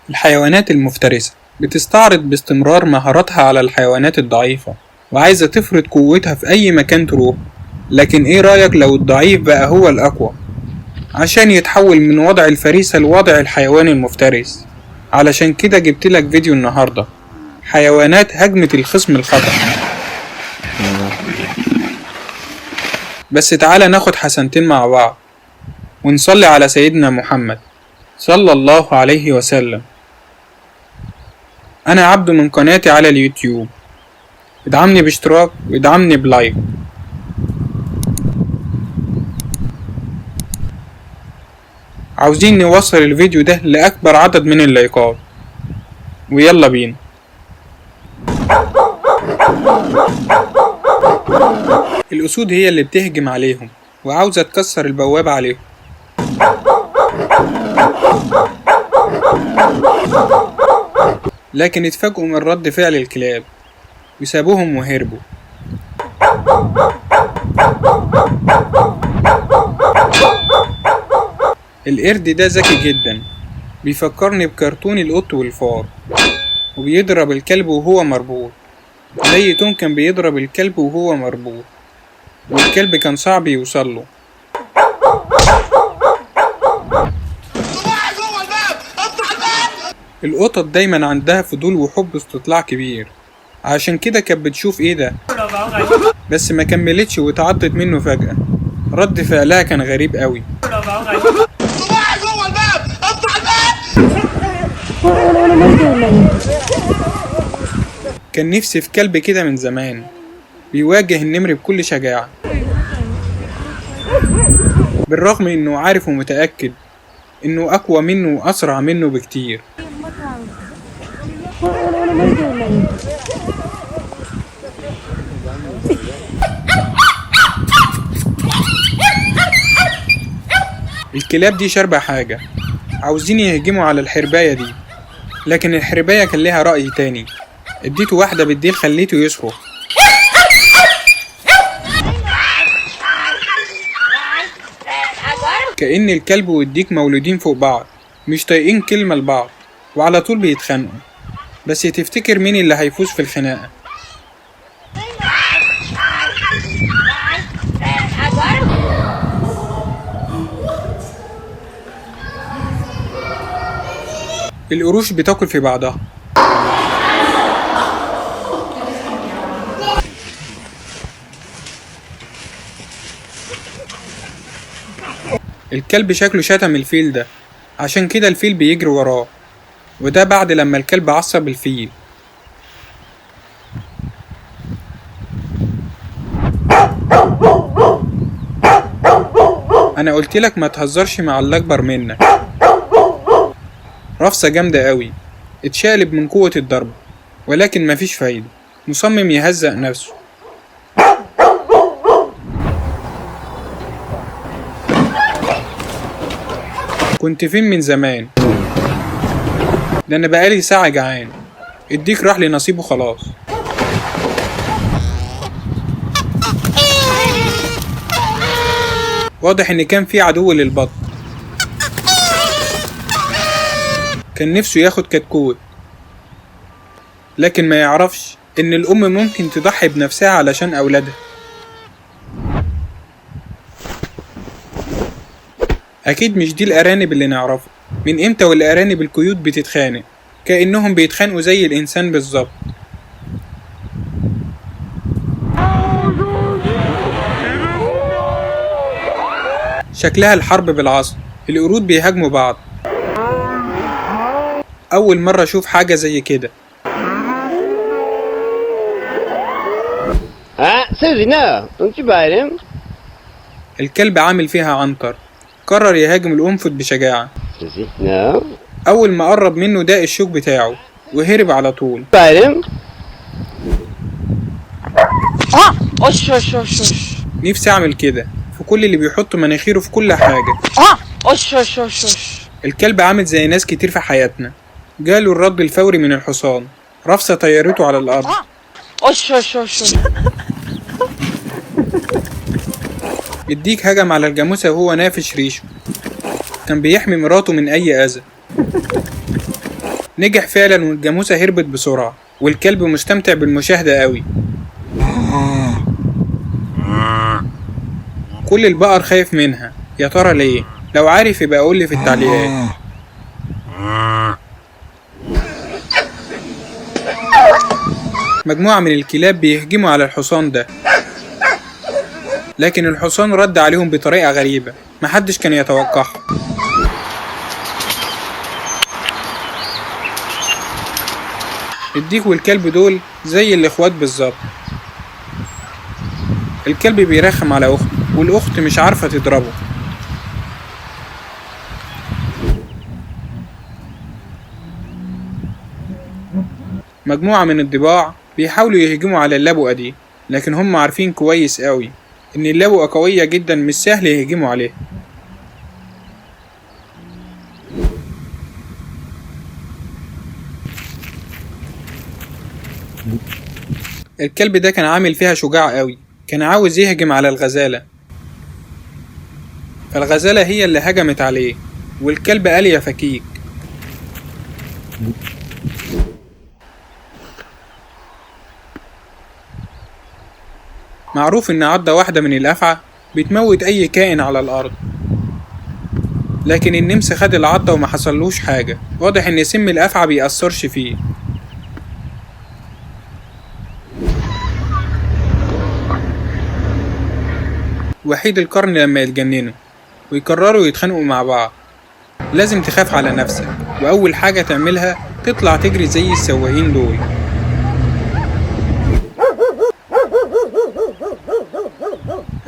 الحيوانات المفترسة بتستعرض باستمرار مهاراتها على الحيوانات الضعيفة وعايزة تفرض قوتها في أي مكان تروح، لكن إيه رأيك لو الضعيف بقى هو الأقوى عشان يتحول من وضع الفريسة لوضع الحيوان المفترس؟ علشان كده جبت لك فيديو النهاردة، حيوانات هجمت الخصم الخطأ. بس تعالى ناخد حسنتين مع بعض ونصلي على سيدنا محمد صلى الله عليه وسلم. أنا عبده من قناتي على اليوتيوب، ادعمني باشتراك وادعمني بلايك. عاوزين نوصل الفيديو ده لأكبر عدد من اللايكات، ويلا بينا. الأسود هي اللي بتهجم عليهم وعاوزة تكسر البوابة عليهم. لكن اتفاجئوا من رد فعل الكلاب وسابوهم وهربوا. القرد ده ذكي جدا، بيفكرني بكرتون القط والفار، وبيضرب الكلب وهو مربوط زي توم كان بيضرب الكلب وهو مربوط، والكلب كان صعب يوصله. القطط دايما عندها فضول وحب استطلاع كبير، عشان كده كانت بتشوف ايه ده، بس ما كملتش واتعضت منه فجأة. رد فعلها كان غريب قوي. كان نفسي في كلب كده من زمان، بيواجه النمر بكل شجاعة، بالرغم انه عارف ومتأكد انه اقوى منه واسرع منه بكتير. الكلاب دي شاربة حاجة، عاوزين يهجموا على الحرباية دي، لكن الحرباية كان لها رأي تاني. اديته واحدة بالديل خليته يصرخ. كأن الكلب والديك مولودين فوق بعض، مش طايقين كلمة لبعض، وعلى طول بيتخانقوا. بس تفتكر مين اللي هيفوز في الخناقة؟ القروش بتاكل في بعضها. الكلب شكله شتم الفيل ده، عشان كده الفيل بيجري وراه، وده بعد لما الكلب عصب الفيل. انا قلت لك ما تهزرش مع اللي اكبر منك. رفسة جامدة قوي، اتشقلب من قوة الضرب، ولكن مفيش فايدة، مصمم يهزق نفسه. كنت فين من زمان؟ ده انا بقالي ساعة جعان. الديك راح لنصيبه خلاص. واضح ان كان في عدو للبط، كان نفسه ياخد كتكوت، لكن ما يعرفش ان الام ممكن تضحي بنفسها علشان اولادها. اكيد مش دي الارانب اللي نعرفها. من امتى والارانب القيود بتتخانق؟ كأنهم بيتخانقوا زي الانسان بالظبط. شكلها الحرب بالعصا، القرود بيهاجموا بعض. اول مرة اشوف حاجة زي كده. الكلب عامل فيها عنتر، قرر يهاجم القنفذ بشجاعة. أول ما قرب منه داق الشوك بتاعه وهرب على طول. نفسي أعمل كده في كل اللي بيحط مناخيره في كل حاجة. الكلب عامل زي ناس كتير في حياتنا، جاله الرد الفوري من الحصان، رفسة طيرته على الأرض. الديك هجم على الجاموسة وهو نافش ريشه، كان بيحمي مراته من أي أذى. نجح فعلا والجاموسة هربت بسرعة، والكلب مستمتع بالمشاهدة قوي. كل البقر خايف منها، يا ترى ليه؟ لو عارف يبقى قولي في التعليقات. مجموعة من الكلاب بيهجموا على الحصان ده، لكن الحصان رد عليهم بطريقة غريبة محدش كان يتوقعها. الديك والكلب دول زي الاخوات بالظبط. الكلب بيرخم على اخته والاخت مش عارفة تضربه. مجموعة من الضباع بيحاولوا يهجموا على اللبؤة دي، لكن هم عارفين كويس قوي ان اللبؤة قوية جدا، مش سهل يهجموا عليها. الكلب ده كان عامل فيها شجاع قوي، كان عاوز يهجم على الغزالة، فالغزالة هي اللي هجمت عليه، والكلب قال يا فكيك. معروف إن عضة واحدة من الأفعى بتموت أي كائن على الأرض، لكن النمس خد العضة وما حصلوش حاجة. واضح إن سم الأفعى بيأثرش فيه. وحيد القرن لما يتجننوا ويقرروا يتخانقوا مع بعض، لازم تخاف على نفسك، وأول حاجة تعملها تطلع تجري زي السواقين دول.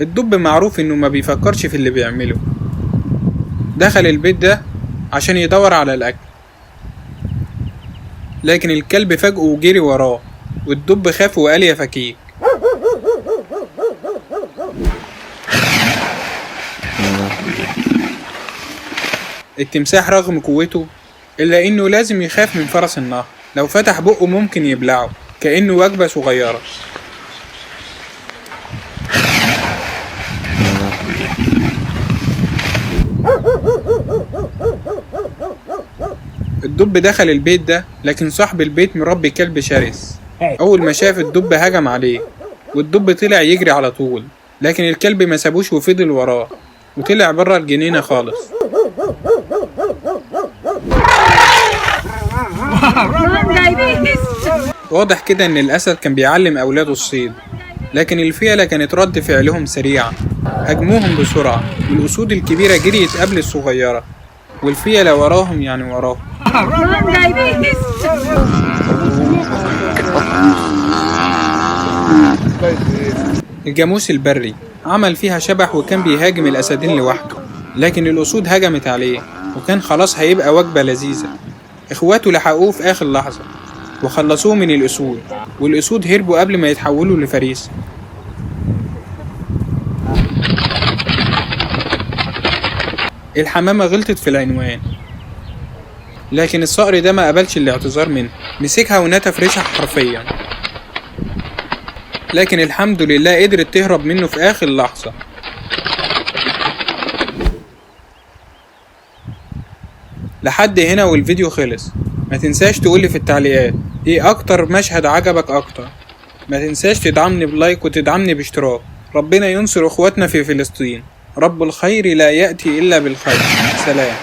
الدب معروف إنه ما بيفكرش في اللي بيعمله. دخل البيت ده عشان يدور على الأكل، لكن الكلب فاجئه وجري وراه، والدب خاف وقال يا فكيك. التمساح رغم قوته إلا إنه لازم يخاف من فرس النهر، لو فتح بقه ممكن يبلعه كأنه وجبة صغيرة. الدب دخل البيت ده، لكن صاحب البيت مربي كلب شرس. أول ما شاف الدب هجم عليه، والدب طلع يجري على طول، لكن الكلب ما سابوش وفضل وراه، وطلع بره الجنينة خالص. واضح كده إن الأسد كان بيعلم أولاده الصيد، لكن الفيلة كانت رد فعلهم سريعة، هجموهم بسرعة، والأسود الكبيرة جريت قبل الصغيرة، والفيلة وراهم يعني وراهم. الجاموس البري عمل فيها شبح وكان بيهاجم الأسدين لوحده، لكن الأسود هجمت عليه وكان خلاص هيبقى وجبة لذيذة. إخواته لحقوه في آخر لحظة وخلصوه من الأسود، والأسود هربوا قبل ما يتحولوا لفريسة. الحمامة غلطت في العنوان، لكن الصقر ده ما قبلش الاعتذار منه، مسكها ونتف ريشها حرفيا، لكن الحمد لله قدرت تهرب منه في آخر لحظة. لحد هنا والفيديو خلص. ما تنساش تقولي في التعليقات ايه اكتر مشهد عجبك اكتر. ما تنساش تدعمني بلايك وتدعمني باشتراك. ربنا ينصر اخواتنا في فلسطين. رب الخير لا يأتي الا بالخير. سلام.